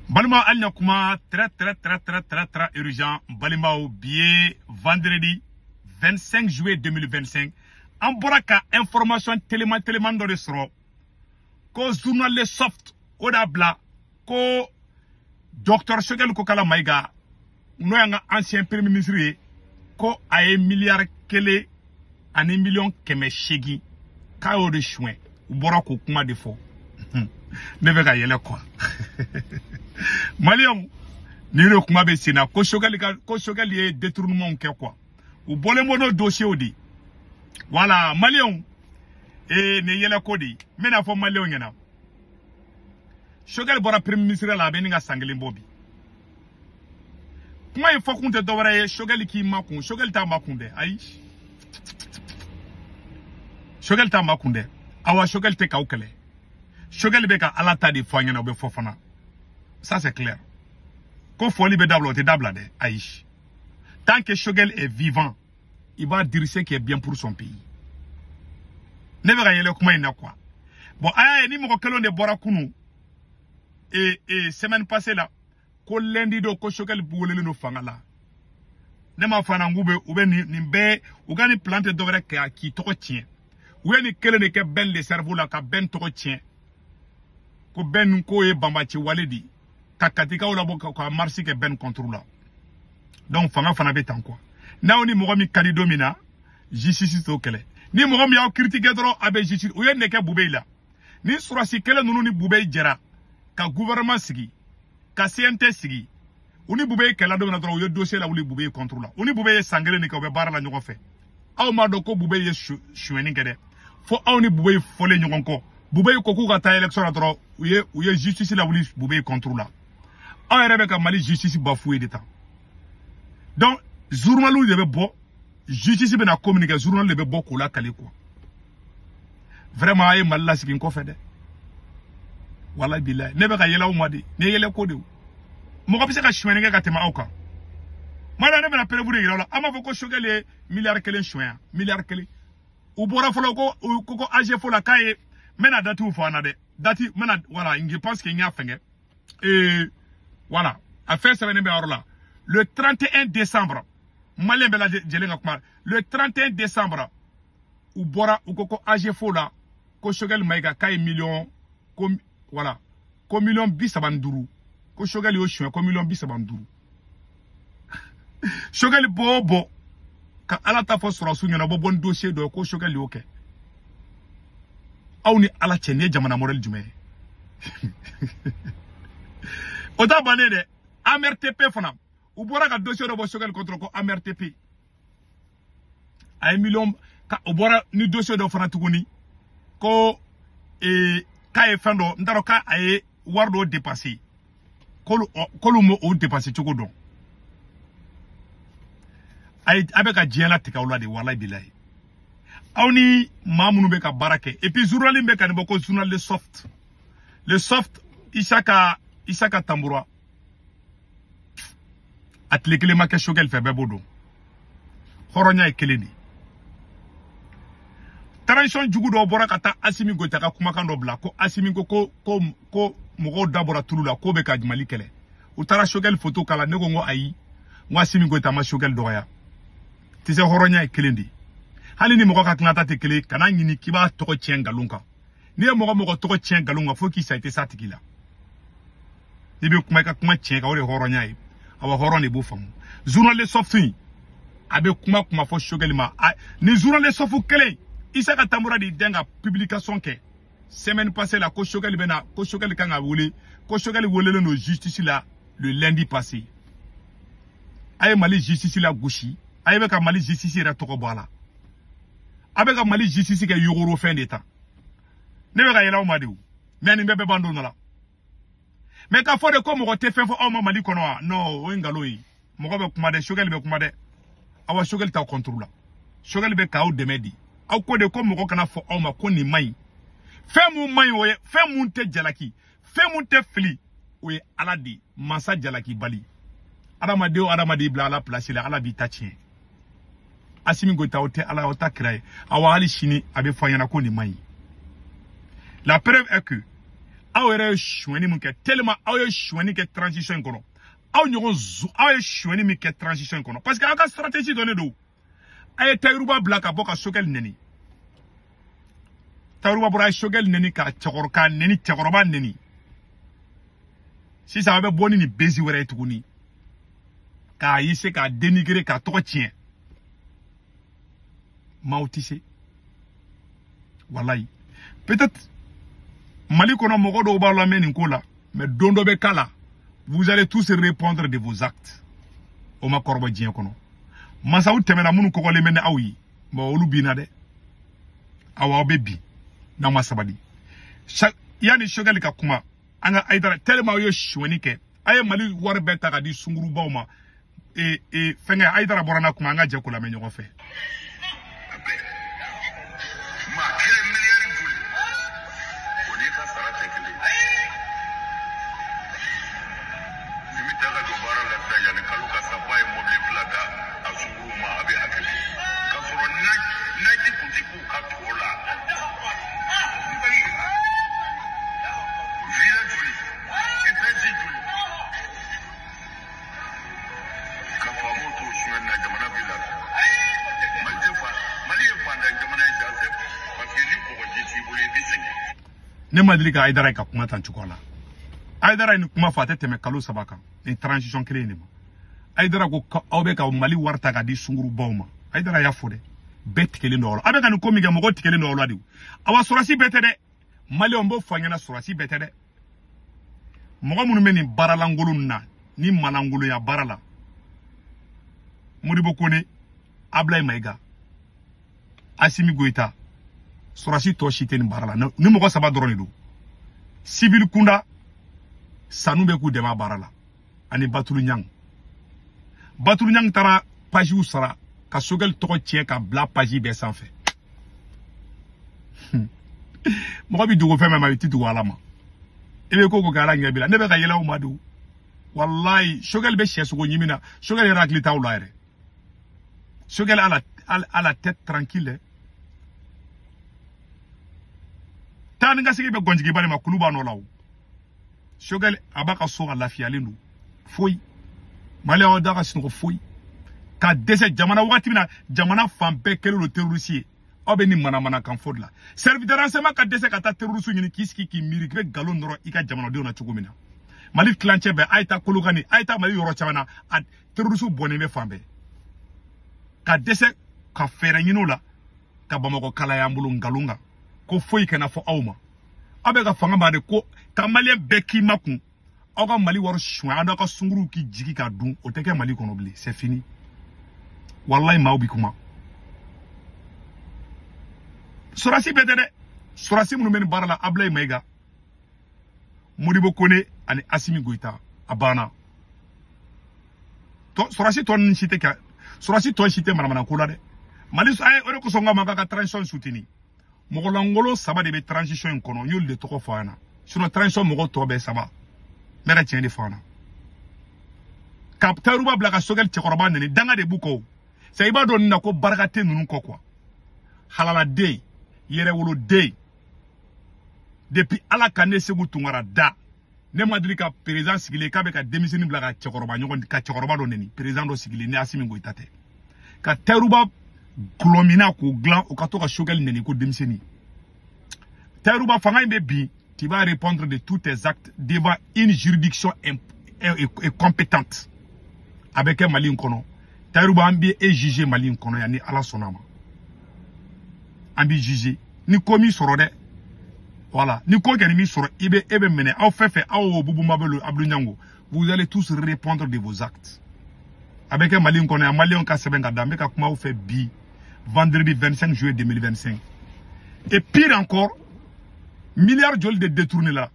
Balima hali na kuma très très très très très très urgent. Balimaw, bi ye vendredi 25 juillet 2025. An bɔra ka information teliman teliman dɔ de sɔrɔ ko journal Le Soft o d'a bila ko docteur Choguel Kokala Maïga, n'o y'an ka ancien premier ministre ye, ko a ye miliyari 1 ani miliyɔn 800 k'a y'o de suɲɛ. U bɔra k'o kuma de fɔ, ne bɛ ka yɛlɛ quoi. Maliyɛnw, nin de kuma bɛ sen na ko Choguel ka ko Choguel ye détournement kɛ quoi. U bɔlen bɔ n'o dossier de ye. Voilà, maliyɛnw, ee nin ye yɛlɛko de ye. N bɛna fɔ maliyɛnw ɲɛna, Choguel bɔra premier ministre la, a bɛ nin ka san kelen bɔ bi. Kuma in fɔkun tɛ dɔwɛrɛ ye, Choguel k'i makun. Choguel t'a makun dɛ, ayi, Choguel t'a makun dɛ. Awa, Choguel tɛ k'aw kɛlɛ, Choguel bɛ ka Ala ta de fɔ an ɲɛna. O bɛ fɔ fana, ça c'est clair. Ko fɔli bɛ dabila, o tɛ dabila dɛ, ayi. Tant que Choguel est vivant, il va dire ce qui est bien pour son pays. Ne bɛ ka yɛlɛ kuma in na quoi. Bon, a y'a ye ni mɔgɔ kelen de bɔra kunu et semaine passée la ko lundi don ko Choguel welelen don fanga la. Ne m'a fɔ an k'u bɛ u bɛ nin bɛɛ, u ka nin plan tɛ dɔwɛrɛ kɛ k'i tɔgɔ tiɲɛ. U ye nin kelen de kɛ Ben le cerveau la ka Ben tɔgɔ tiɲɛ, ko Ben k'o ye banbaci wale de ye ka Katikaw labɔ ka marche kɛ Ben contre la. Donc fanga fana bɛ tan quoi. N'aw ni mɔgɔ min ka di don min na, justice t'o kɛlɛ. Ni mɔgɔ min y'aw critiquer dɔrɔn, a bɛ justice. U ye nin de kɛ Bubey la. Ni sɔrɔsi kelen ninnu ni Bubey jɛra ka gouvernement sigi, ka CNT sigi, u ni Bubey kɛlɛ don min na dɔrɔn, u ye dossier lawuli Bubey contre la. U ni Bubey ye san kelen de kɛ, u bɛ baara la ɲɔgɔn fɛ. Aw m'a dɔn ko Bubey ye sonyɛni kɛ dɛ, fo aw ni Bubey fɔlen ɲɔgɔn kɔ. Bubey ko k'u ka taa élection la dɔrɔn, u ye justice lawuli Bubey contre la. Aw yɛrɛ bɛ ka Mali justice bafoué de tan. Donc journaliw de bɛ bɔ, justice bɛna communiquer, journal de bɛ bɔ k'o lakale quoi. Vraiment, a ye Mali lasigi n kɔfɛ dɛ. Walayi bilayi, ne bɛ ka yɛlɛ aw ma de. Ne ye yɛlɛ ko de o. Mɔgɔ bɛ se ka sonyɛni kɛ ka tɛmɛ aw kan. Mada, ne bɛna preuve de yira aw la. An b'a fɔ ko Choguel ye miliyari 1 suɲɛ, miliyari 1. U bɔra fɔlɔ ko u ko AGFO la k'a ye. N bɛna datiw fɔ an na dɛ, dati n bɛna. Voilà, je pense que n y'a fɛngɛ. Voilà, a fɛn sɛbɛnnen bɛ yɔrɔ la, le 31 décembre. Maliyɛn bɛɛ lajɛlen ka kuma, le 31 décembre, u bɔra, u ko ko AGFO la ko Choguel Maïga k'a ye miliyɔn ko, voilà, ko miliyɔn 35, ko Choguel y'o suɲɛ, ko miliyɔn 35. Choguel bɔ o bɔ ka Ala ta fɔ sɔrɔsiw ɲɛna, u bɛ bɔ ni dossier dɔ ye ko Choguel y'o kɛ. Aw ni Ala cɛ, nin ye jamana modèle jumɛn ye? O t'a bannen dɛ. AMRTP fana, u bɔra ka dossier dɔ bɔ Choguel contre ko AMRTP a ye miliyɔn ka. O bɔra ni dossier dɔ fana tuguni ko k'a ye fɛn dɔ, n t'a dɔn, k'a ye wari dɔ dépassé, k'olu m'o o dépassé cogo dɔn. A ye a bɛ ka diɲɛ latigɛ aw la de. Walayi bilayi, aw ni maa minnu bɛ ka baara kɛ. Et puis journal in bɛ ka nin bɔ ko journal Le Soft, Le Soft, Isaka Tambura, a tile kelen ma kɛ Choguel fɛ, bɛɛ b'o dɔn. Hɔrɔnya ye kelen de ye. Transition jugu dɔw bɔra ka taa Asimi Goïta ka kumakan dɔ bila ko Asimi ko mɔgɔw da bɔra tulu la, k'o bɛ ka Mali kɛlɛ. U taara Choguel photo k'a la. Ne ko n ko ayi, n ko Asimi Goïta ma Choguel dɔgɔya. Tɛ se, hɔrɔnya ye kelen de ye. Hali ni mɔgɔ ka tilata tɛ kelen ye, kana ɲini k'i b'a tɔgɔ tiɲɛ nkalon kan. N'i ye mɔgɔ mɔgɔ tɔgɔ tiɲɛ nkalon kan, fo k'i sa, i tɛ s'a tigi la. N'i bɛ kuma, i ka kuma tiɲɛ kan, o de ye hɔrɔnya ye. Awa, hɔrɔn de b'o faamu. Journal Le Soft in, a bɛ kuma kuma fɔ Choguel ma. Ni journal Le Soft kelen, Isaka Tambura de den ka publication kɛ semaine passée la ko Choguel bɛna, ko Choguel kan ka wele, ko Choguel welelen don justice la le lundi passé. A ye Mali justice la gosi, a ye bɛ ka Mali justice yɛrɛ tɔgɔ bɔ a la, a bɛ ka Mali justice kɛ yogoro fɛn de ta. Ne bɛ ka yɛlɛ aw ma de o, mais nin bɛɛ bɛ ban don dɔ la. Mais k'a fɔ de ko mɔgɔ tɛ fɛn fɔ aw ma Mali kɔnɔ wa, non, o ye nkalon ye. Mɔgɔ bɛ kuma dɛ, Choguel bɛ kuma dɛ. Awa, Choguel t'aw contre la, Choguel bɛ k'aw dɛmɛ de. Aw ko de ko mɔgɔ kana fɔ aw ma ko nin man ɲi. Fɛn mun man ɲi, o ye fɛn mun tɛ jalaki, fɛn mun tɛ fili, o ye Ala de ye, mansa jalaki bali. Adamaden o adamaden bila Ala place la, Ala b'i ta tiɲɛ. Asimi Goïta, o tɛ Ala, o ta kira ye. Awa, hali sini a bɛ fɔ an ɲɛna ko nin man ɲi. La preuve est que Aw yɛrɛ ye sonyɛni min kɛ, tellement aw ye sonyɛni kɛ transition in kɔnɔ, aw ɲɔgɔn aw ye sonyɛni min kɛ transition in kɔnɔ, parce que aw ka stratégie dɔnnen don. A ye Tayiruba bila ka bɔ ka Choguel nɛni. Tayiruba bɔra a ye Choguel nɛni ka cɛkɔrɔba nɛni, cɛkɔrɔba nɛni. Sisan a bɛ bɔ ni nin bezi wɛrɛ ye tuguni k'a essayer k'a dénigrer, k'a tɔgɔ tiɲɛ. Maaw tɛ se, walayi. Peut-être Mali kɔnɔ mɔgɔ dɔw b'a lamɛn nin ko la, mais don dɔ bɛ k'a la, vous allez tous répondre de vos actes. O ma kɔrɔbɔ diɲɛ kɔnɔ. Masaw tɛmɛna minnu kɔgɔlen bɛ ni aw ye, mais olu binna dɛ. Awa aw bɛ bin n'aw ma sabali. Yanni Choguel ka kuma, an ka Hayidara, tellement aw ye sonyɛni kɛ, a ye Mali wari bɛɛ ta ka di sungurubaw ma. Fɛnkɛ Hayidara bɔra n'a kuma, an ka jɛ k'o lamɛn ɲɔgɔn fɛ. Maa kelen miliyari joli, o n'i ka sara tɛ kelen ye. Ni bɛ taa ka don baara la sisan, yanni kalo ka sa, f'a ye mɔbili fila da a sunkuruw ma, a bɛ hakɛ to k'a sɔrɔ naji kun tɛ k'u ka to la. Villa joli, étage joli, ka faamaw to suɲɛni na, jamana bɛ lafiya. Mali tɛ fa, Mali ye fantan jamana ye, ja parce que ni kɔgɔji t'i bolo i bɛ sɛgɛn. Ne ma deli ka Hayidara ye ka kuma tan cogoya la. Hayidara ye nin kuma fɔ a tɛ tɛmɛ kalo 3 kan, nin transition kelen in de ma. Hayidara ko aw bɛ ka Mali wari ta ka di sungurubaw ma. Hayidara y'a fɔ dɛ, bɛɛ tigɛlen don aw la. Aw bɛ ka nin ko min kɛ, mɔgɔw tigɛlen don aw la de. Awa sɔrɔsi bɛɛ tɛ dɛ, Maliyɛnw b'o fɔ an ɲɛna, sɔrɔsi bɛɛ tɛ dɛ. Mɔgɔ minnu bɛ nin baaralankolon na, ni malankolonya baara la, Modibo Kone, Ablaye Maïga, Assimi Goïta, sɔrɔsi tɔ si tɛ nin baara la. Ni mɔgɔ 3 dɔrɔn de don. Civil kunda, sanu bɛ k'u dɛmɛ a baara la, ani Batulu Ɲang. Batulu Ɲang taara pajiw sara ka Choguel tɔgɔ tiɲɛ ka bila paji bɛɛ sanfɛ. Mɔgɔ bɛ dogo fɛn bɛɛ ma, i tɛ dogo Ala ma. I bɛ ko ko kɛ Ala ɲɛ b'i la. Ne bɛ ka yɛlɛ o ma don. Walayi, Choguel bɛ sɛsogo ɲimi na. Choguel yɛrɛ hakili t'aw la yɛrɛ. Choguel a la tête tranquille. Taa ni ka segin bɛ gɔnjigiba de ma, kulu b'a nɔ la o. Choguel a b'a ka so ka lafiyalen don. Foyi. Maliyɛnw da ka sunɔgɔ foyi. Ka dɛsɛ jamana wagati min na, jamana fan bɛɛ kɛlen don terroriste ye. Aw bɛ nin manamanakan fɔ de la. Service de renseignement ka dɛsɛ ka taa terroriste ɲini k'i sigi k'i miiri k'i bɛ nkalon nɔrɔ i ka jamanadenw na cogo min na. Mali tilancɛ bɛɛ, a ye taa Kolokani, a ye taa Mali yɔrɔ caman na, a terroriste bɔnnen bɛ fan bɛɛ. Ka dɛsɛ ka fɛɛrɛ ɲini o la, ka Bamakɔ kalaya an bolo nkalon kan. Ko foyi kana fɔ aw ma. Aw bɛ ka fanga b'a de ko ka Maliyɛn bɛɛ k'i makun. Aw ka Mali wari suɲɛ, aw n'aw ka sunkuruw k'i jigi ka dun, o tɛ kɛ Mali kɔnɔ bilen, c'est fini. Walayi maaw bi kuma. Sɔrɔsi bɛɛ tɛ dɛ. Sɔrɔsi minnu bɛ nin baara la, Ablaye Maïga, Modibo Kone ani Assimi Goïta, a banna. Sɔrɔsi tɔ ninnu si tɛ kɛ, sɔrɔsi tɔ si tɛ manamana ko la dɛ. Mali a ye o de kosɔn n k'a ma k'a ka transition soutenir. Mɔgɔlankolon 3 de bɛ transition in kɔnɔ, n y'olu de tɔgɔ fɔ a ɲɛna. Sinon transition mɔgɔ tɔ bɛɛ 3. N bɛ ka tiɲɛ de fɔ a ɲɛna. Ka Tayiruba bila ka Choguel cɛkɔrɔba nɛni, danga de b'u kɔ o. C'est i b'a dɔn nin na ko barika tɛ ninnu kɔ quoi. Halaladen, yɛrɛwoloden. Depuis Ala ka ne Sekou Tounkara da, ne ma deli ka président sigilen k'a bɛ ka denmisɛnnin bila ka cɛkɔrɔba ɲɔgɔn, ka cɛkɔrɔba dɔ nɛni. Président dɔ sigilen ni Assimi Goïta tɛ. Ka Tayiruba gulɔmina k'o dilan, o ka to ka Choguel nɛni ko denmisɛnnin. Tayiruba fanga in bɛ bin, tu vas répondre de tous tes actes devant une juridiction compétente. A bɛ kɛ Mali in kɔnɔ. Tayiruba an bɛ e juger Mali in kɔnɔ yan ni Ala sɔnna ma. An b'i juger. Ni ko min sɔrɔ dɛ. Voilà. Ni ko kɛni min sɔrɔ, i bɛ e bɛ minɛ. Aw fɛn fɛn, aw Boubou Mabel Abdou Niango, vous allez tous répondre de vos actes. A bɛ kɛ Mali in kɔnɔ yan, Maliyɛnw ka sɛbɛn ka da. N bɛ ka kuma aw fɛ bi, vendredi 25 juillet 2025. Et pire encore, milliard joli de détourné la.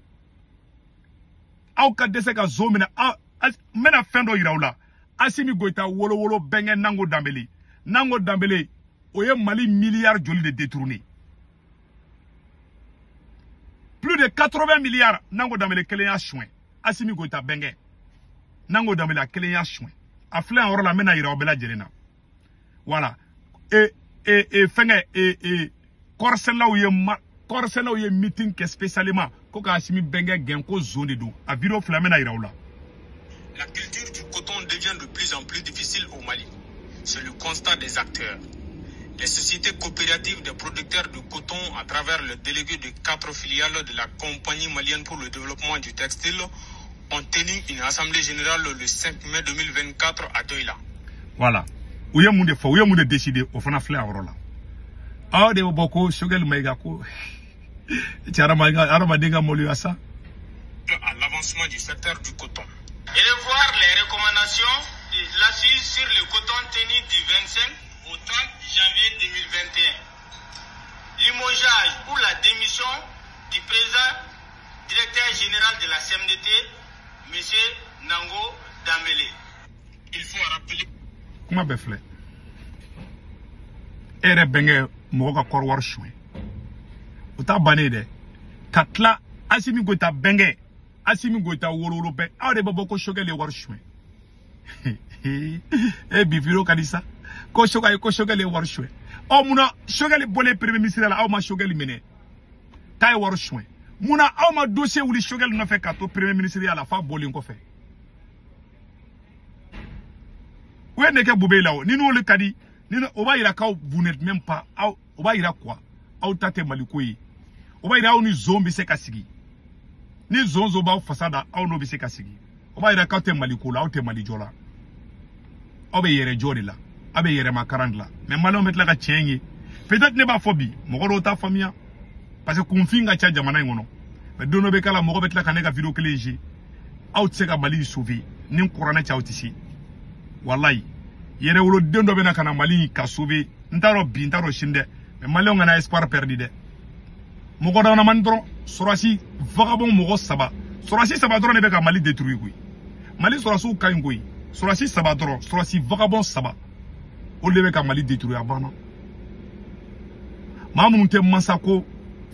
Aw ka dɛsɛ ka zo minɛ, n bɛna fɛn dɔ yira aw la. Assimi Goïta wolowolo bɛnkɛ Nango Danbele. Nango Danbele, o ye Mali milliard joli de détourné. Plus de 80 milliards Nango Danbele kelen y'a suɲɛ. Assimi Goïta bɛnkɛ. Nango Danbele a kelen y'a suɲɛ. A filɛ yan yɔrɔ la, n bɛna yira aw bɛɛ lajɛlen na. Voilà. Et fɛnkɛ, et kɔrisɛnɛlaw ye ma, kɔrisɛnɛlaw ye meeting kɛ spécialement. Ko ka Assimi bɛnkɛ gɛn ko zon de don. A vidéo fila bɛna yira u la. La culture du coton devient de plus en plus difficile au Mali. C'est le constat des acteurs. Les sociétés coopératives des producteurs de coton, à travers le délégué de 4 filiales de la Compagnie malienne pour le développement du textile, ont tenu une assemblée générale le 5 mai 2024 à Doïla. Voilà. U ye mun de fɔ, u ye mun de décider, o fana filɛ a yɔrɔ la. Aw de bɛ bɔ ko Choguel Maïga ko cɛ hadamaden ka maloya sa. À l'avancement du secteur du coton. Et revoir les recommandations de l'assise sur le coton tenu du 25 au 30 janvier 2021. Limogeage ou la démission du président directeur général de la CMDT, M. Nango Dambélé. Il faut rappeler. Kuma bɛɛ filɛ. E yɛrɛ bɛnkɛ mɔgɔ ka kɔrɔ wari suɲɛ. O t'a bannen dɛ. Ka tila Assimi Goïta bɛnkɛ, Assimi Goïta wolowolo bɛɛ, aw de bɛ bɔ ko Choguel ye wari suɲɛ. E bi vidéo ka di sa. Ko Choguel ko Choguel ye wari suɲɛ. Aw munna Choguel bɔlen premier ministre la aw ma Choguel minɛ k'a ye wari suɲɛ. Munna aw ma dossier wuli Choguel nɔfɛ k'a to premier ministre ya la f'a bɔlen kɔfɛ. U ye ne kɛ Boubèye la o ni n'olu ka di ni o b'a yira k'aw vous n'êtes même pas aw o b'a yira quoi aw ta tɛ Maliko ye. O b'a yira aw ni zon bɛ se ka sigi. Ni zon zon b'aw fasa da aw n'o bɛ se ka sigi. O b'a yira k'aw tɛ Maliko la, aw tɛ Malijɔ la. Aw bɛ yɛrɛ jɔ de la, aw bɛ yɛrɛmakaran de la. Mais maliyɛnw bɛ tila ka tiɲɛ ye. Peut-être ne b'a fɔ bi mɔgɔ dɔw t'a faamuya parce que kunfin ka ca jamana in kɔnɔ. Mais don dɔ bɛ k'a la mɔgɔ bɛ tila ka ne ka vidéo kelen je. Aw tɛ se ka Mali sauver ni n kuranɛ cɛ aw tɛ se. Wallahi yɛrɛwoloden dɔ bɛ na ka na Mali ka sauver n t'a dɔn bi n t'a dɔn sini dɛ. Mais maliyɛnw kana espoir perdu dɛ. Mɔgɔ damadamani dɔrɔn sɔrɔsi vagabond mɔgɔ saba sɔrɔsi saba dɔrɔn de bɛ ka Mali détruire koyi. Mali sɔrɔsiw ka ɲi koyi. Sɔrɔsi saba dɔrɔn sɔrɔsi vagabond saba olu de bɛ ka Mali détruire a banna. Maa minnu tɛ mansa ko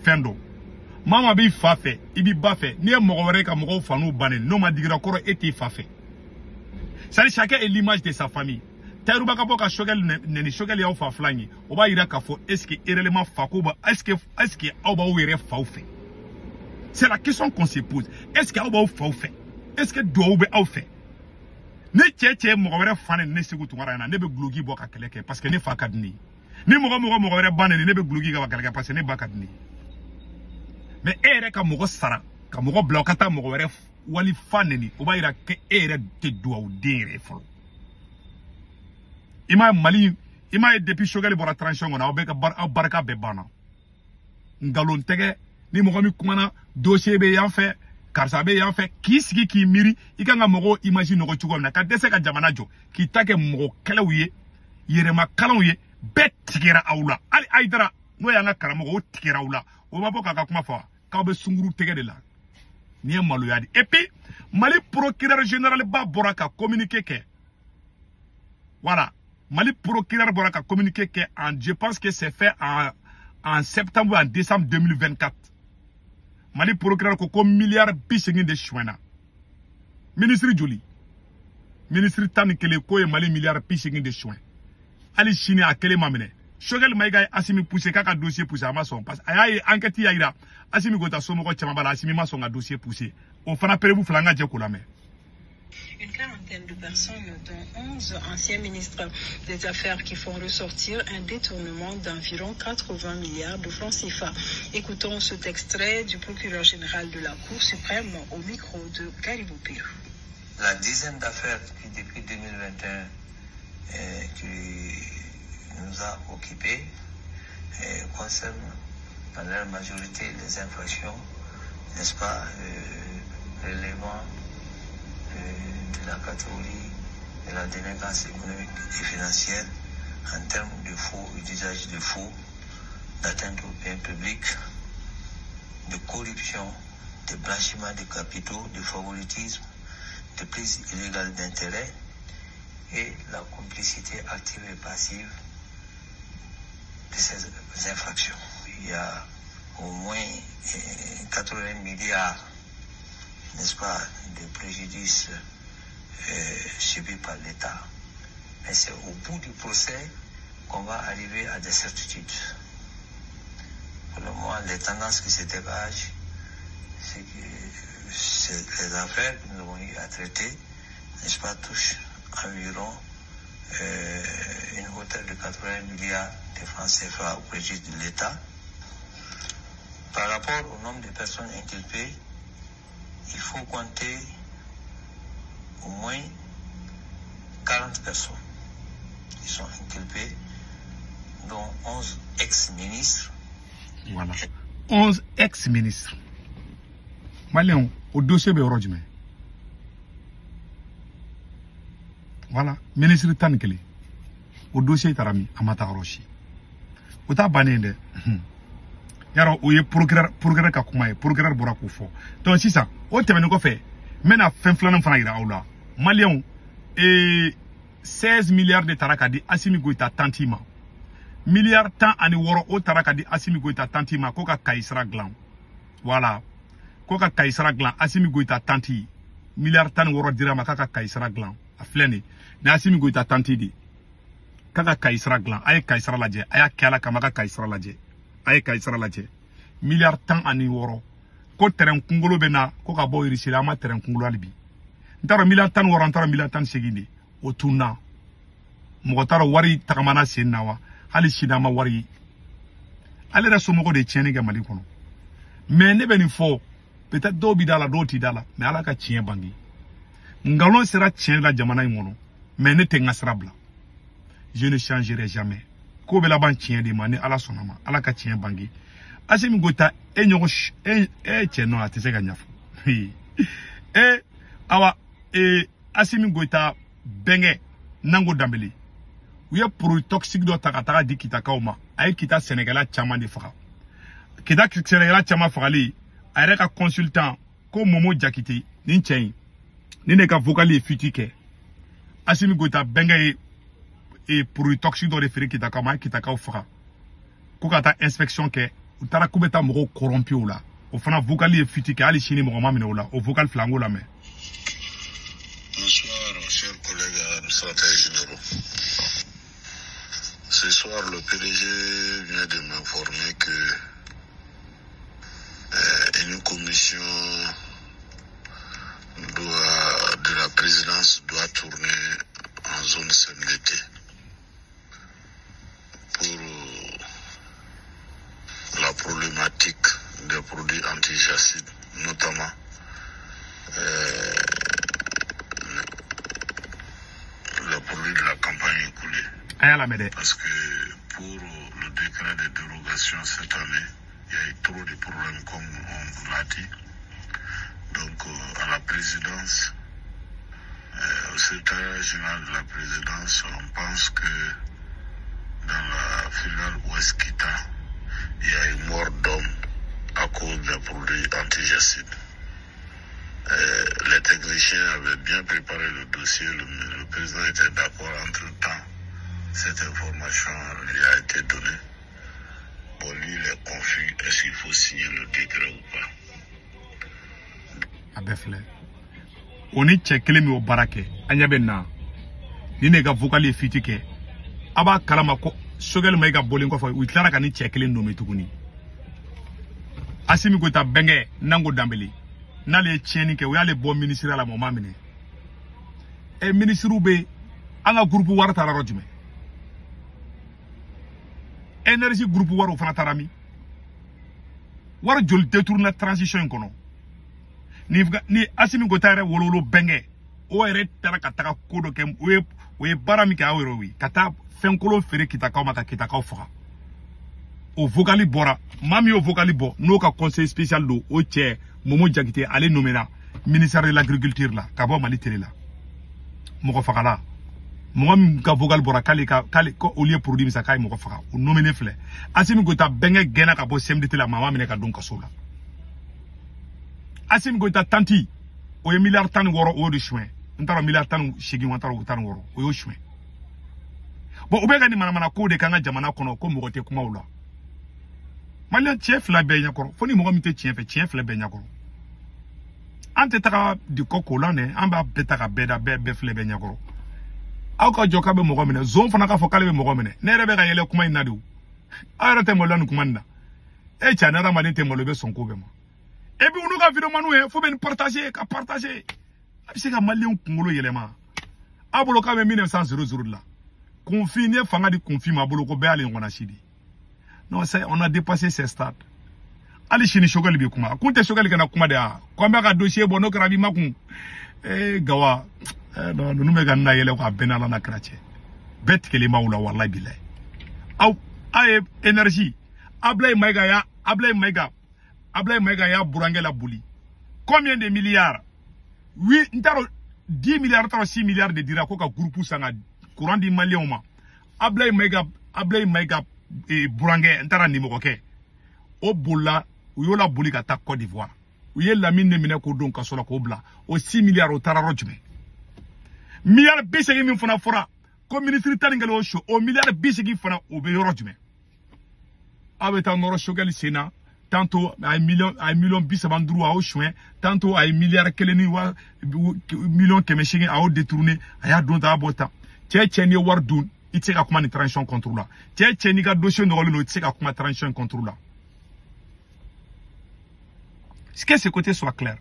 fɛn dɔn. Maa maa b'i fa fɛ i b'i ba fɛ n'i ye mɔgɔ wɛrɛ ka mɔgɔw fa n'u bannen n'o ma digira kɔrɔ e t'i fa fɛ. C'est-à-dire chacun est l'image de sa famille. Tayiruba ka bɔ ka Choguel nɛni Choguel y'aw fa filan ye. O b'a yira k'a fɔ est-ce que réellement fa ko ba est-ce que aw b'aw yɛrɛ faw fɛ. C'est la question qu'on se pose. Est-ce que aw b'aw faw fɛ? Est-ce que duwawu bɛ aw fɛ? Ne cɛ cɛ mɔgɔ wɛrɛ fa nɛni ne Sékou Tounkara ɲɛna ne bɛ guloki bɔ ka kɛlɛ kɛ parce que ne fa ka di ne ye. Ni mɔgɔ mɔgɔ wɛrɛ ba nɛni ne bɛ guloki ka kɛlɛ kɛ parce que ne ba ka di ne ye. Mais e yɛrɛ ka mɔgɔ sara ka mɔgɔ bila ka taa mɔgɔ wɛrɛ wali fa nɛni o b'a yira k'e yɛrɛ tɛ duwawuden yɛrɛ ye fɔlɔ. I m'a ye Mali i m'a ye depuis Choguel bɔra transition kɔnɔ aw bɛɛ ka aw barika bɛɛ banna. Nkalon tɛgɛ ni mɔgɔ min kumana dossier bɛ yan fɛ karisa bɛ yan fɛ k'i sigi k'i miiri i kan ka mɔgɔw image nɔgɔ cogo min na ka dɛsɛ ka jamana jɔ k'i ta kɛ mɔgɔ kɛlɛw ye yɛrɛmakalanw ye bɛɛ tigɛra aw la. Hali Hayidara n'o y'an ka karamɔgɔ o tigɛra aw la o ma bɔ k'a ka kuma fɔ wa k'aw bɛ sunkuru tɛgɛ de la. Nin ye maloya de. Et puis Mali procureur général ba bɔra ka communiqué kɛ. Voilà. Mali procureur bɔra ka communiqué kɛ en je pense que c'est fait en septembre ou en décembre 2024. Mali procureur ko ko milliard 80 de suɲɛna. Ministre joli? Ministre 11 ko ye Mali milliard 80 de suɲɛ. Hali sini a kelen ma minɛ. Choguel Maïga ye Assimi poussé k'a ka dossier poussé a ma sɔn parce que a y'a ye enquête y'a yira Assimi Goïta somɔgɔ caman b'a la Assimi ma sɔn ka dossier poussé. O fana preuve fila an ka jɛ k'o lamɛn. Une quarantaine de personnes, dont 11 anciens ministres des Affaires qui font ressortir un détournement d'environ 80 milliards de francs CFA. Écoutons cet extrait du procureur général de la Cour suprême au micro de Caribou Pérou. La dizaine d'affaires qui, depuis 2021, qui nous a occupés, concerne dans leur majorité les infractions, n'est-ce pas, relevant de la catégorie de la délinquance économique et financière en termes de faux et d'usage de faux, d'atteinte au bien public, de corruption, de blanchiment de capitaux, de favoritisme, de prise illégale d'intérêts et la complicité active et passive de ces infractions. Il y a au moins 80 milliards, n'est-ce pas, de préjudices subis par l'État. Mais c'est au bout du procès qu'on va arriver à des certitudes. Pour le moment, les tendances qui se dégagent, C'est les affaires que nous avons eu à traiter, n'est-ce pas, touchent environ une hauteur de 80 milliards de francs CFA au préjudice de l'État. Par rapport au nombre de personnes inculpées, il faut compter au moins 40 personnes qui sont inculpées, dont 11 ex-ministres. Voilà. 11 ex-ministres. Maliens, au dossier bɛ yɔrɔ jumɛn? Voilà, ministre 11. O dossier taara min? A ma taa yɔrɔ si. O t'a bannen dɛ. Yarɔ o ye procureur ka kuma ye, procureur bɔra k'o fɔ. Donc sisan, o tɛmɛnen kɔfɛ, n bɛna fɛn filanan fana yira aw la. Maliens, 16 milliards de taara ka di Assimi Goïta tanti ma. Milliard 16 o taara ka di Assimi Goïta tanti ma ko ka Kayi sira dilan. Voilà. Ko ka Kayi sira dilan Assimi Goïta tanti. Milliard 16 dira ma k'a ka Kayi sira dilan. A filɛ nin ye. Ni Assimi Goïta tanti de. K'a ka Kayi sira dilan. A ye Kayi sira lajɛ. A y'a kɛ Ala kama ka Kayi sira lajɛ. A ye Kayi sira lajɛ. Milliard 16. Ko terrain kunkolo bɛ na ko ka bɔ Russie la, an ma terrain kunkolo hali bi. N t'a dɔn milliard 16, n t'a dɔn milliard 18 de. O tunna. Mɔgɔ t'a dɔn wari tagamana sen na wa. Hali sini an ma wari ye. Ale yɛrɛ somɔgɔw de ye tiɲɛni kɛ Mali kɔnɔ. Mais ne bɛ nin fɔ, peut-être dɔw bi da la, dɔw ti da la, mais Ala ka tiɲɛ bange. Nkalon sera tiɲɛ la jamana in kɔnɔ, mais ne tɛ n ka sira bila. Je ne changerai jamais. Ko bɛ laban tiɲɛ de ma ni Ala sɔnna ma. Ala ka tiɲɛ bange. Assimi Goïta e ɲɔgɔn e cɛ nɔ a tɛ se ka ɲɛfɔ. E awa e Assimi Goïta bɛnkɛ Nango Danbele. U ye produit toxique dɔ ta ka taga di Kitakaw ma. A ye Kita sɛnɛkɛla caman de faga. Kita sɛnɛkɛla caman fagali, a yɛrɛ ka consultant ko Momo Jakite nin cɛ in, ni ne ka vocal ye fuite kɛ. Assimi Goïta bɛnkɛ ye produit toxique dɔ de feere Kitakaw ma, a ye Kitakaw faga. Ko ka taa inspection kɛ, u taara k'u bɛ taa mɔgɔw corrompu o la. O fana vocal ye fuite kɛ, hali sini mɔgɔ ma minɛ o la. O vocal fila an k'o lamɛn. Bonsoir, chers collègues administrateurs généraux. Ce soir, le PDG vient de m'informer que une commission de la présidence doit tourner en zone CMDT pour la problématique des produits antijacides, notamment les produits de la campagne écoulée. Parce que pour le décret de dérogation cette année, il y a eu trop de problèmes comme on l'a dit. Donc à la présidence, au secrétariat général de la présidence, on pense que dans la filiale Ouest Kita, il y a eu mort d'homme à cause des produits antijacides. Les techniciens avaient bien préparé le dossier, le président était d'accord. Entre-temps, cette information lui a été donnée. Bon, lui, il est confus. Est-ce qu'il faut signer le décret ou pas? A bɛɛ filɛ. O ni cɛ kelen min y'o baara kɛ, an ɲɛ bɛ na. Ni ne ka vocal ye fuite kɛ, a b'a kalama ko Choguel Maïga bɔlen kɔfɛ, u tilara ka ni cɛ kelen nommé tuguni. Assimi Goïta bɛnkɛ Nango Danbele, n'ale ye tiɲɛni kɛ, o y'ale bɔ ministère la, mɔgɔ ma minɛ. Ɛ ministres bɛ an ka groupe wari taara yɔrɔ jumɛn? Énergie groupe wari o fana taara min? Wari joli détourné transition in kɔnɔ? Ni Assimi Goïta yɛrɛ wolowolo bɛnkɛ, o yɛrɛ taara ka taga ko dɔ kɛ, o ye baara min kɛ aw yɛrɛ ye, ka taa fɛnkolon feere Kitakaw ma ka Kitakaw faga. O vocal bɔra, maa min y'o vocal bɔ n'o ka conseil spécial don, o cɛ Momo Jakite, ale nommé ministère de l'agriculture la ka bɔ Mali télé la. Mɔgɔ fagala, mɔgɔ min ka vocal bɔra k'ale ka k'ale ko olu ye produit min san k'a ye mɔgɔ faga, o nommé filɛ. Assimi Goïta bɛnkɛ gɛnna ka bɔ CMDT la, maa ma minɛ ka don kaso la. Assimi Goïta tanti, o ye milliard 16 o y'o de suɲɛ. N t'a dɔn milliard 18 n t'a dɔn o 16 o y'o suɲɛ. Bon, u bɛ ka nin manamana ko de k'an ka jamana kɔnɔ ko mɔgɔ tɛ kuma o la. Maliyɛn tiɲɛ fila bɛɛ ɲɛkɔrɔ, fo ni mɔgɔ min tɛ tiɲɛ fɛ, tiɲɛ fila bɛɛ ɲɛkɔrɔ. An tɛ taga di kɔ ko la nɛ, an b'a bɛɛ ta ka bɛɛ da bɛɛ filɛ bɛɛ ɲɛkɔrɔ. Aw ka jɔ k'a bɛ mɔgɔ minɛ, zon fana k'a fɔ k'ale bɛ mɔgɔ minɛ. Ne yɛrɛ bɛ ka yɛlɛ kuma in na de o. Aw yɛrɛ tɛ maloya nin kuma in na. E cɛ ni hadamaden tɛ malo, i bɛ sɔn ko bɛɛ ma. Et puis olu ka vidéo manu ye fo bɛ nin partager ka partager. A bɛ se ka maliyɛnw kunkolo yɛlɛma. A bolo k'a bɛ 1900 de la. Kunfin n'i ye fanga di kunfin ma a bolo ko bɛɛ y'ale ɲɔgɔnna si de. Non, c'est on a dépassé ces stades. Hali sini Choguel bɛ kuma. A kun tɛ Choguel kana kuma de ya. Ko an b'a ka dossier bɔ n'o kɛra a b'i makun. Eh Gawa, eh non ninnu bɛ ka n na yɛlɛ quoi a bɛɛ n'Ala n'a kira cɛ. Bɛɛ tigɛlen b'aw la walahi bilahi. Aw a ye énergie. Ablaye Maïga ya Ablaye Maïga ya burankɛ la boli. Combien de milliards? Oui, n t'a dɔn 10 milliards, n t'a dɔn 6 milliards de dira ko ka groupe san ka courant di maliyɛnw ma. Ablaye Maïga burankɛ n taara nimɔgɔkɛ. O bolila u y'o la boli ka taa Côte d'Ivoire. U ye Lamine de minɛ k'o don kaso la k'o bila. O 6 milliards o taara yɔrɔ jumɛn? Miliyari 80 min fana fɔra ko ministre 11 o so o miliyari 80 fana o bɛ yɔrɔ jumɛn? Aw bɛ taa nɔrɔ Choguel sen na. Tantôt a ye million 35 a y'o suɲɛ, tantôt a ye miliyari 1 ni wa million 800 a y'o détourné, a y'a don tan a bɔ tan. Cɛ n'i ye wari dun i tɛ se ka kuma ni transition contre la. Cɛ n'i ka dossier nɔgɔlen don i tɛ se ka kuma transition contre la. Que ce côté soit clair.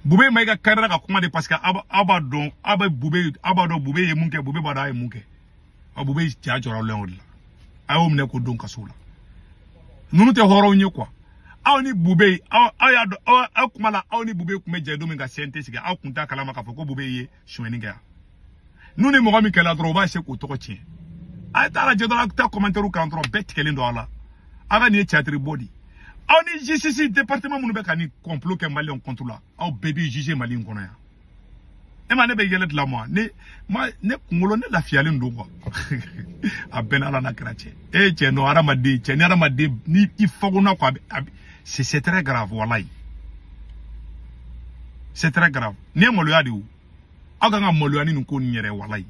Boubé Maïga karila ka kuma de parce que aw b'a dɔn aw bɛ Boubé aw b'a dɔn Boubé ye mun kɛ, Boubé b'a dɔn a ye mun kɛ. Aw Boubé ja jɔra aw la o de la. A y'o minɛ k'o don kaso la. Ninnu tɛ hɔrɔnw ye quoi. Aw ni Boubé aw y'a dɔn aw kuma la aw ni Boubé tun bɛ jɛ don min ka CNT sigi aw kun t'a kalama k'a fɔ ko Boubé ye sonyɛni kɛ yan. N'u ni mɔgɔ min kɛlɛla dɔrɔn u b'a essayer k'o tɔgɔ tiɲɛ. A ye taa lajɛ dɔrɔn a taa commentaire kan dɔrɔn bɛɛ tigɛlen don aw la. Aw ka nin ye théâtre bɔ de. Aw ni justice département minnu bɛ ka nin complot kɛ maliyɛnw contre la aw bɛɛ b'i juger Mali in kɔnɔ yan. E ma ne bɛ yɛlɛ dilan ma ne kunkolo ne lafiyalen don quoi. A bɛɛ n'Ala n'a kira cɛ. E cɛ non hadamaden cɛ ni hadamaden ni i fagonna quoi a bɛ c'est très grave walayi. C'est très grave. Nin ye maloya de ye o. Aw kan ka maloya ni nin ko nin yɛrɛ walayi.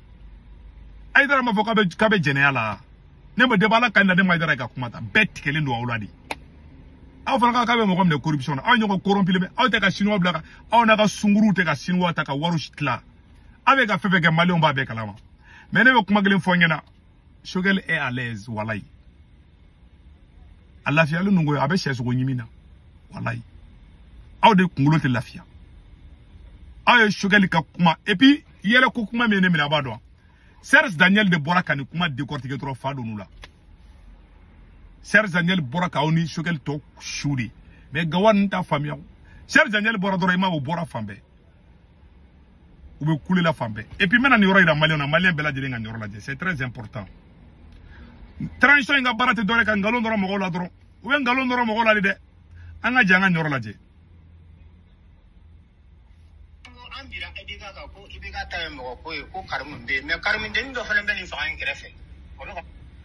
Ayidara m'a fɔ k'a bɛ jɛnɛya la. Ne ma deba Ala ka na ne ma Ayidara ka kuma ta bɛɛ tigɛlen don aw la de. Aw fana k'a bɛ mɔgɔ minɛ corruption na aw ɲɔgɔn corrompu bɛ aw tɛ ka chinois bila ka aw n'a ka sunguruw tɛ ka chinois ta ka wariw tila aw bɛ ka fɛn fɛn kɛ maliyɛnw b'a bɛɛ kalama. Mais ne bɛ kuma kelen fɔ n ɲɛna, Choguel est à l'aise walayi. A lafiyalen don koyi, a bɛ sɛsogo ɲimi na walayi. Aw de kunkolo tɛ lafiya. Aw ye Choguel ka kuma et puis yɛlɛ ko kuma min ye ne minɛ a b'a dɔn. Serge Daniel de bɔra ka nin kuma décortiquer dɔrɔn fa donn'u la. Serge Daniel bɔra k'aw ni Choguel tɔ su de. Mais Gawa ninnu t'a faamuya. Serge Daniel bɔra dɔrɔn i m'a ye o bɔra fan bɛɛ. U bɛ kule la fan bɛɛ. Et puis n bɛna nin yɔrɔ yira maliyɛnw na, maliyɛn bɛɛ lajɛlen ka nin yɔrɔ lajɛ. C'est très important. Transition in ka baara tɛ dɔwɛrɛ ka nkalon dɔrɔn mɔgɔw la dɔrɔn. U bɛ nkalon dɔrɔn mɔgɔw la de dɛ. An ka jɛ an ka nin yɔrɔ lajɛ. An bira IBK kan ko IBK ta ye mɔgɔ ko ye ko Karimu bɛ yen mais Karimu dennin dɔ fana bɛ nin fanga in kɛrɛfɛ.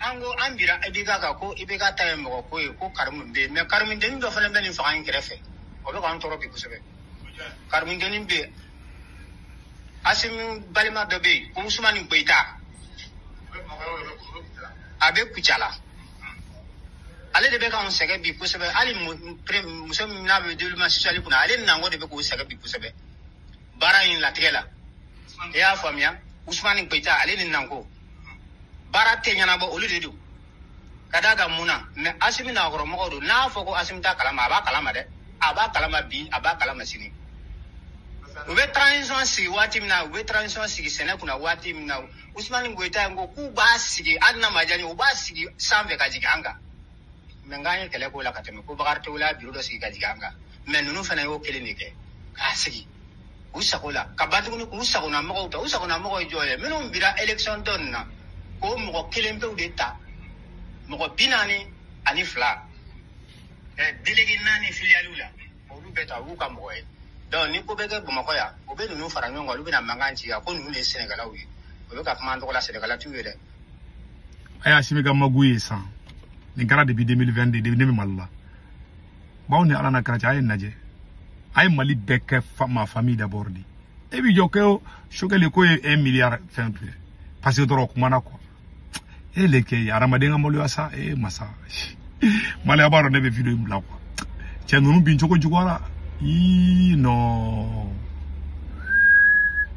An ko an bira IBK kan ko IBK ta ye mɔgɔ ko ye ko Karimu bɛ yen mais Karimu dennin dɔ fana bɛ nin fanga in kɛrɛfɛ. O bɛ k'an tɔɔrɔ bi kosɛbɛ. Karimu dennin bɛ yen. Asimi balima dɔ bɛ yen ko Usumani Goyita. A bɛ Kucala. Ale de bɛ k'anw sɛgɛn bi kosɛbɛ. Hali muso min n'a bɛ développement social kunna ale nango de bɛ k'o sɛgɛn bi kosɛbɛ. Baara in latigɛ la. I y'a faamuya Usumani Goyita ale ni nango. Baara tɛ ɲɛnabɔ olu de don. Ka d'a kan mun na mais Asimi nakɔrɔmɔgɔw don n'a fɔ ko Asimi t'a kalama a b'a kalama dɛ. A b'a kalama bi a b'a kalama sini. U bɛ transition sigi waati min na u bɛ transition sigi sɛnɛ kunna waati min na Usumani Goyita ko k'u b'a sigi hali n'a ma diya n ye u b'a sigi sanfɛ ka jigin an kan. Mais n k'an ye kɛlɛ k'o la ka tɛmɛ ko Bakari Togola y'a biro dɔ sigi ka jigin an kan. Mais ninnu fana y'o kelen de kɛ k'a sigi u sago la ka ban tuguni k'u sagona mɔgɔw ta u sagona mɔgɔw ye jɔn ye minnu bira élection dɔ nin na k'o mɔgɔ kelen pewu de ta mɔgɔ 42 délégué 4 filialiw la olu bɛɛ ta u y'u ka mɔgɔ ye. Donc ni ko bɛ kɛ Bamakɔ yan u bɛ ninnu fara ɲɔgɔn kan olu bɛna mankan ci yan ko ninnu de ye Sɛnɛgalaw ye o bɛ ka kuma an tɔgɔ la Sɛnɛgala t'u ye dɛ. A y'a Asimi ka magu ye san nin kɛra depuis 2022 ne bɛ Mali la. Bawo ni Ala n'a kɛra cɛ a ye lajɛ. A ye Mali bɛɛ kɛ ma famille d'abord de. E b'i jɔ ko Choguel ko ye 1 milliard fɛn filɛ parce que dɔrɔn kumana quoi. E le kɛ hadamaden ka maloya sa e masa. Mali a b'a dɔn ne bɛ vidéo in bila quoi. Cɛ ninnu bin cogo juguyara. Ii non.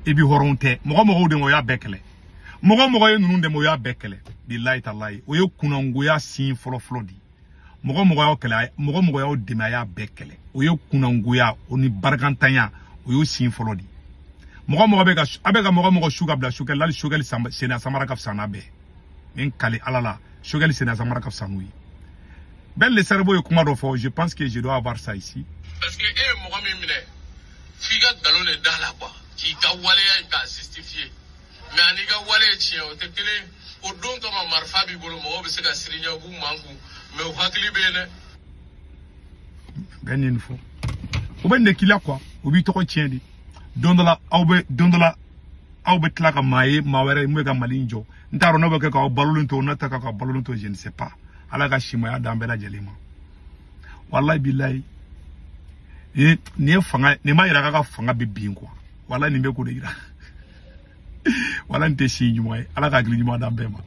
I bi hɔrɔn tɛ. Mɔgɔ mɔgɔw dɛmɛ o y'a bɛɛ kɛlɛ. Mɔgɔ mɔgɔ ye ninnu dɛmɛ o y'a bɛɛ kɛlɛ. Bilahi talahi o ye kunnangoya sin fɔlɔ fɔlɔ de. Mɔgɔ mɔgɔ y'aw kɛlɛ, mɔgɔ mɔgɔ y'aw dɛmɛ, a y'a bɛɛ kɛlɛ. O ye kunnangoya, o ni barikantanya, o y'o sin fɔlɔ de. Mɔgɔ mɔgɔ bɛ ka a bɛ ka mɔgɔ mɔgɔ su ka bila Choguel, hali Choguel senna samara ka fisa n'a bɛɛ. N kali Ala la, Choguel senna samara ka fisa n'u ye. Ben le cerveau ye kuma dɔ fɔ, je pense que je dois avoir ça ici. Parce que e ye mɔgɔ min minɛ, f'i ka nkalon de da la quoi, k'i ka waleya in k'a justifier. Mais ani ka wale ye tiɲɛ, o tɛ kelen. O don kama marifa b'i bolo, mɔgɔw bɛ se ka siri ɲɛ, u b'u mankun, mais u hakili bɛ yen dɛ. Bɛɛ nin fɔ, o bɛ nin de k'i la quoi, o b'i tɔgɔ tiɲɛ de. Don dɔ la aw bɛ, don dɔ la aw bɛ tila ka maa ye, maa wɛrɛ ye mun bɛ ka Mali in jɔ. N t'a dɔn n'aw bɛ kɛ k'aw balolen to, n'a tɛ k'aw balolen to, je ne sais pas. Ala ka simaya d'an bɛɛ lajɛlen ma. Walayi bilayi, nin ye fanga, nin b'a yira k'a ka fanga bɛ bin quoi. Walayi nin bɛ k'o de yira. Walayi nin tɛ si ɲuman ye. Ala ka hakili ɲuman d'an bɛɛ ma.